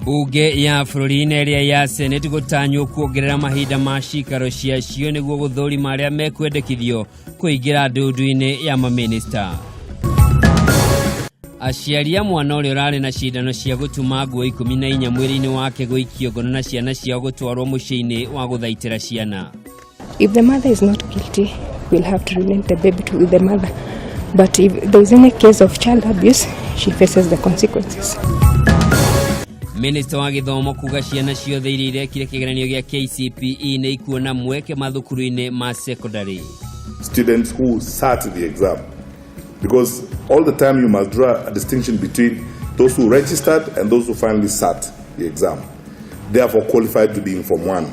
Mbunge ya bũrũri-inĩ ĩrĩa ya Senate gũtanywo kuongerera mahinda ma cikaro ciacio nĩguo gũthũrima arĩa mekwendekithio kũingĩra ndundu-inĩ ya mamĩnĩsta. Aciari a mwana ũrĩa ũrarĩ na cindano cia gũtuma nguo 14 mwĩrĩ-inĩ wake gũikio ngono na ciana ciao gũtwarwo mũciĩ-inĩ wa gũthaitĩra ciana. If the mother is not guilty, we'll have to relent the baby to the mother. But if there is any case of child abuse, she faces the consequences. Minista wa gĩthomo kuga ciana ciothe iria irekire kĩgeranio gĩa KCPE nĩ ikuona mweke mathukuru-inĩ ma secondary. Students who sat the exam. Because all the time you must draw a distinction between those who registered and those who finally sat the exam, therefore qualified to be in Form 1.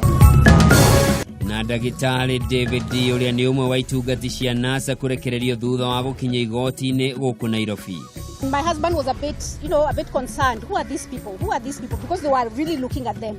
Na ndagĩtarĩ David ũrĩa nĩ ũmwe wa itungati cia NASA kũrekererio thutha wa gũkinya igoti-inĩ gũkũ Nairobi. My husband was a bit concerned. Who are these people? Who are these people? Because they were really looking at them.